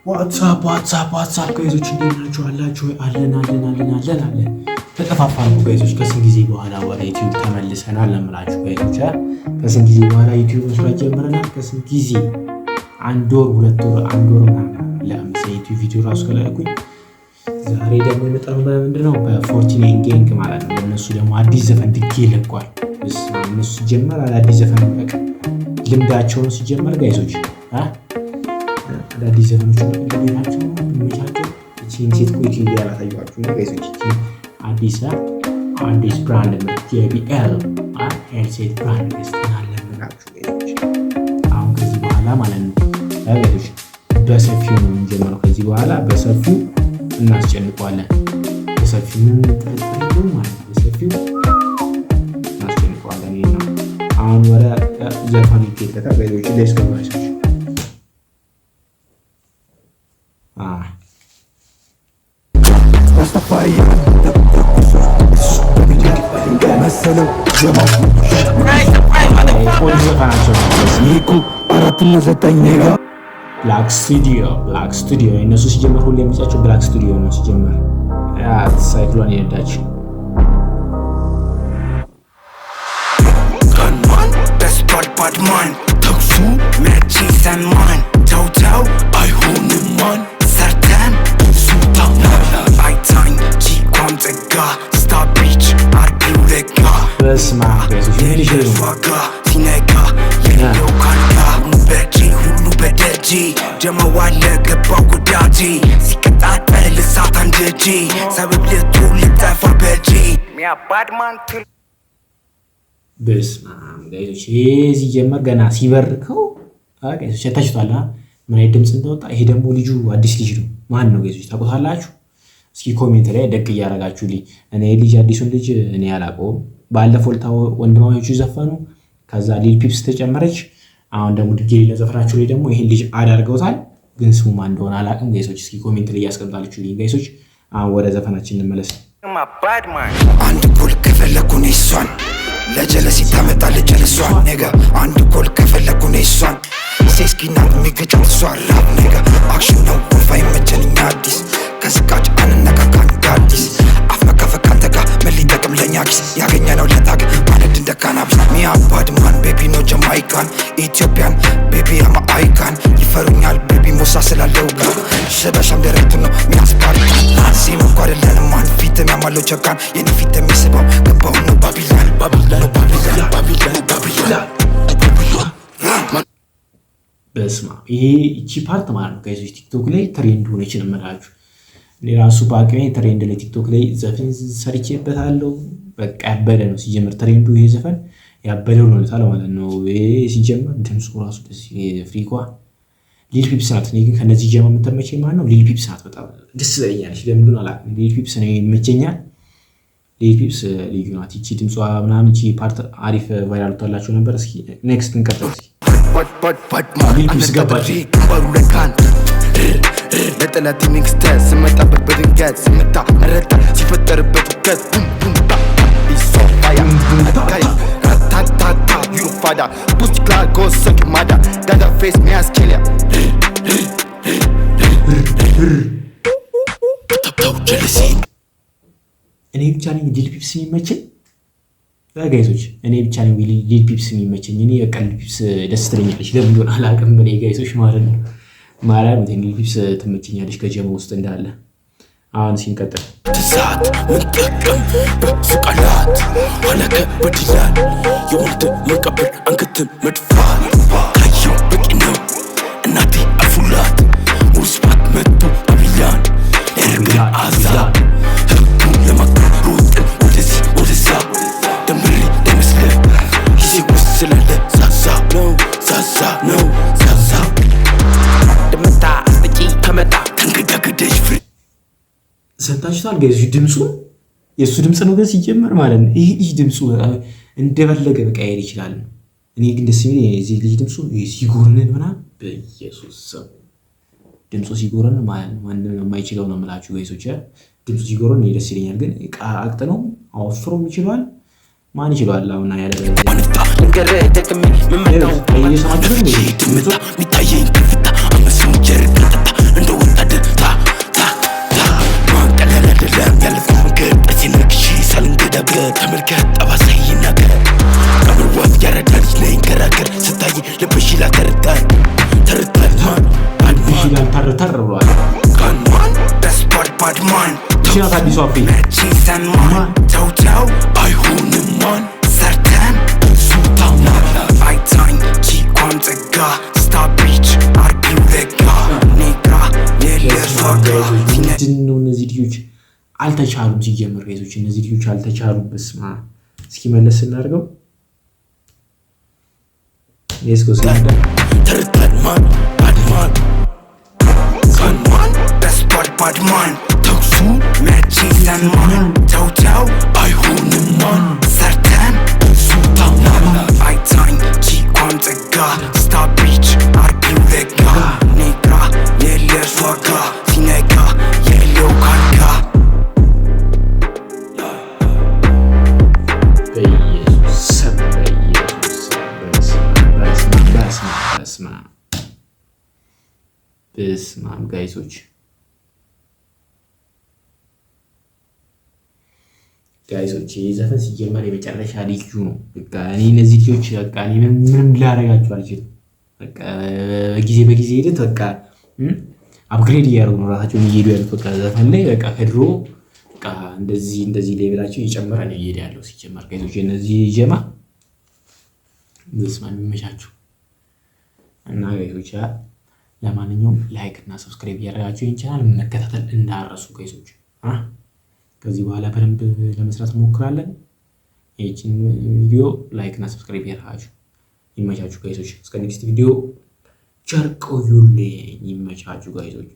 What's up, what's up, what's up guys ኦች፣ እንዴት ናችሁ? አላችሁ ወይ? አለን አለን አለን አለን አለን። ተጠፋፋን እኮ guys ኦች። ከስንት ጊዜ በኋላ ወደ ዩቲዩብ ተመልሰናል ለምላችሁ guys ኦች። ከስንት ጊዜ በኋላ ዩቲዩብ መስራት ጀምረናል። ከስንት ጊዜ፣ 1 ወር፣ 2 ወር፣ 1 ወር ምናምን ለምሳሌ ዩቲዩብ ቪዲዮ ራሱ ከለቀኩኝ። ዛሬ ደግሞ የመጣነው በምንድን ነው? በ 49 Gang ማለት ነው። እነሱ ደግሞ አዲስ ዘፈን ድጌ ለቋል። እነሱ ሲጀመር አዳዲስ ዘፈን በቃ ልምዳቸውን ሲጀመር guys ኦች አዳዲስ ዘፈኖች ልቤታቸው ይመቻቸው። እቺን ሴት ቆይ ቲቪ ያላሳየኋችሁ ነው guys ኦች። እቺ አዲስ አዲስ brand ምርት JBL headset brand ገዝተናል ለምላችሁ guys ኦች። አሁን ከዚህ በኋላ ማለት ነው guys ኦች በሰፊው ነው የምንጀምረው። ከዚህ በኋላ በሰፊው እናስጨንቀዋለን። በሰፊው ምንም ጥርጥር የለውም ማለት ነው። በሰፊው እናስጨንቀዋለን። ይሄ ነው። አሁን ወደ ዘፈኑ ይኬለታል guys ኦች። Let's go guys ኦች። መሰለው። ቆንጆ ዘፈናቸው ነው። አራትና ዘጠኝ። Black Studio፣ Black Studio። እነሱ ሲጀመር ሁሌ የሚጫቸው Black Studio ነው። ሲጀመር ሳይክሏን የነዳች። Gunman በስቷል badman ተኩሱ መቼ ሰማን ተው ተው አይሆንም ማን ሰርተን ሱታ አይታኝ ቺኳም ጸጋ ስታቢች አርጊው ለጋ። በስመ አብ guys ኦች፣ ምን ልጅ ነው? ዋጋ ሲነጋ የሌለው ካልጋ በጄ ሁሉ በደጄ ጀመዋለ ገባ ጉዳጄ ሲቀጣጠል እሳት አንድጄ ሰበብ ልቱ ልጠፋ በጄ በስመ አብ guys ኦች፣ ይሄ ሲጀመር ገና ሲበርከው guys ኦች ተችቷል። ምን አይነት ድምፅ እንደወጣ። ይሄ ደግሞ ልጁ አዲስ ልጅ ነው። ማን ነው guys ኦች፣ ታውቁታላችሁ? እስኪ comment ላይ ደቅ እያደረጋችሁልኝ። እኔ ልጅ አዲሱን ልጅ እኔ አላውቀውም። ባለፈው ልታ ወንድማማቾቹ ዘፈኑ። ከዛ ሊል ፒፕስ ተጨመረች። አሁን ደግሞ ድጌ ለዘፈናቸው ላይ ደግሞ ይሄን ልጅ add አድርገውታል። ግን ስሙ ማን እንደሆነ አላውቅም guys ኦች። እስኪ comment ላይ እያስቀምጣችሁልኝ guys ኦች። አሁን ወደ ዘፈናችን እንመለስ። አንድ ጎል ከፈለኩ እኔ እሷን ለጀለሲ ታመጣለች ጀለሷን nigga። አንድ ጎል ከፈለኩ እኔ እሷን ሴስኪናት የሚገጫት እሷ rap nigga action ነው ወልፋ ይመቸን እኛ አዲስ ከዝቃጭ አንነካካ እንደ አዲስ አፍ መከፈት ካንተ ጋር ምን ሊጠቅም ለእኛ ኪስ ያገኘነው ለታግ ማለት እንደ cannabis me a bad man baby no Jamaican Ethiopian baby I'm a icon ይፈሩኛል baby ሞሳ ስላለው ጋር ስበሻም ደረቱ ነው ሚያስፓርታን ሴም እኮ አይደለንም ማን ፊትም ያማለው ቸካን የኔ ፊት የሚስበው ገባው ነው ባቢላን ባቢላን ባቢላን ባቢላን ባቢላን። በስመ አብ፣ ይሄ እቺ part ማለት ነው guys ኦች ቲክቶክ ላይ trend ሆነች ነው የምላችሁ። እኔ ራሱ በአቅሜ trend ላይ ቲክቶክ ላይ ዘፈን ሰርቼበታለሁ። በቃ ያበደ ነው ሲጀምር trend ኡ፣ ይሄ ዘፈን ያበደ ሆኖለታል ማለት ነው። ይሄ ሲጀምር ድምፁ ራሱ ደስ ፍሪኳ ሊል ፒፕስ ናት። እኔ ግን ከነዚህ ጀማ የምትመቸኝ ማለት ነው ሊል ፒፕስ ናት። በጣም ደስ ትለኛለች። ለምን እንደሆነ አላውቅም። ሊል ፒፕስ ነው ይመቸኛል። ሊል ፒፕስ ልዩ ናት። ይቺ ድምጿ ምናምን ይቺ part አሪፍ viral ወጥቶላቸው ነበር። እስኪ next እንቀጥል እስኪ። ሊል ፒፕስ ገባች። ግንባሩ ለካን ለጠላት next ስመጣበት በድንገት ስመታ መረታ ሲፈጠርበት ውከት ቡም ቡም ባ ፋያ ራታታታ ዩፋዳ ቡስቲ ክላጎ ሰኪ ማዳ ዳዳ ፌስ ሚያስኬልያ። እኔ ብቻ ነኝ ሊል ፒፕስ የሚመቸኝ guys ኦች? እኔ ብቻ ነኝ ሊል ፒፕስ የሚመቸኝ? እኔ በቃ ሊል ፒፕስ ደስ ትለኛለች። ለምን እንደሆነ አላውቅም። እኔ guys ኦች ማለት ነው ማርያም ሊል ፒፕስ ትመቸኛለች ከጀማ ውስጥ እንዳለ። አሁን ሲንቀጥል ትሳት ምንጠቀም በሱ ቃላት ኋላ ከበድ ይላል የወልድ መቀበር አንገትን መድፋት ካየው በቂ ነው እናቴ አልፉላት ሙስባት መጥቶ ባቢላን ያደርገን አዛ ህጉን ለማክበር ሮጥን ወደዚህ ወደዛ ደምሬ እንዳይመስልህ ጊዜ ውስጥ ስላለ ዛዛ ነው ዛዛ ነው ዛዛ ድምታ አስጠቂ ከመጣ ተንገዳገደች ፍሬ ሰምታችኋል guys ኦች? ድምፁ የእሱ ድምፅ ነው ግን ሲጀመር ማለት ነው። ይሄ ልጅ ድምፁ እንደፈለገ መቀየር ይችላል። እኔ ግን ደስ የሚል የዚህ ልጅ ድምፁ ሲጎርንን ምናምን በኢየሱስ ስም ድምፁ ሲጎረን ማለት ነው ማንም የማይችለው ነው የምላችሁ guys ኦች። ድምፁ ሲጎረን እኔ ደስ ይለኛል። ግን አቅጥ ነው አወፍሮም ይችለዋል። ማን ይችለዋል? አሁን ያለ ልንገርህ ደግሜ የምመጣው እየሰማችሁ ነው። ድምታ የሚታየኝ ከፍታ አመሱን ጀርቅ ጠጣ እንደ ተር ብሏል። Gunman በስቷል ባድማን። እቺ ናት አዲሷ ፍሬ። መቼ ሰማን? ተው ተው አይሆንም ማን ሰርተን ብዙ ታማን አይታኝ ቺኳም ጸጋ ስታቢች አርጊው ለጋ ኔግራ የለሷ ጋ። ምንድን ነው? እነዚህ ልጆች አልተቻሉም። ሲጀምር guys ኦች፣ እነዚህ ልጆች አልተቻሉም። በስመ አብ። እስኪ መለስ ስናደርገው፣ let's go. ተርተን ማን ባድማን gunman በስቷል ባድማን ተኩሱ መቼ ሰማን? ተው ተው አይሆንም ማን ሰርተን ብዙ ታማን አይታኝ ቺኳም ጸጋ ስታቢች አርጊው ለጋ ኔግራ የለሷ ጋ ሲነጋ የለው ካልጋ። በኢየሱስ ስም፣ በኢየሱስ ስም፣ በስመ አብ፣ በስመ አብ፣ በስመ አብ፣ በስመ አብ፣ በስመ አብ። Guys ኦች፣ guys ኦች፣ ይህ ዘፈን ሲጀመር የመጨረሻ ልዩ ነው። በቃ እኔ እነዚህ ልጆች በቃ እኔ ምንም ላደርጋቸው አልችልም። በቃ በጊዜ በጊዜ ሂደት በቃ upgrade እያደረጉ ነው ራሳቸውን እየሄዱ ያሉት። በቃ ዘፈን ላይ በቃ ከድሮ በቃ እንደዚህ እንደዚህ level ኣቸው እየጨመረ ነው እየሄደ ያለው። ሲጀመር guys ኦች፣ እነዚህ ጀማ በስመ አብ፣ የሚመቻችሁ። እና guys ኦች፣ ለማንኛውም like እና subscribe እያደረጋችሁ ይህን ቻናል መከታተል እንዳረሱ guys ኦች። ከዚህ በኋላ በደንብ ለመስራት እንሞክራለን። ይህችን ቪዲዮ like እና subscribe እያደረጋችሁ ይመቻችሁ guys ኦች። እስከ next video ቸር ቆዩልኝ። ይመቻችሁ guys ኦች።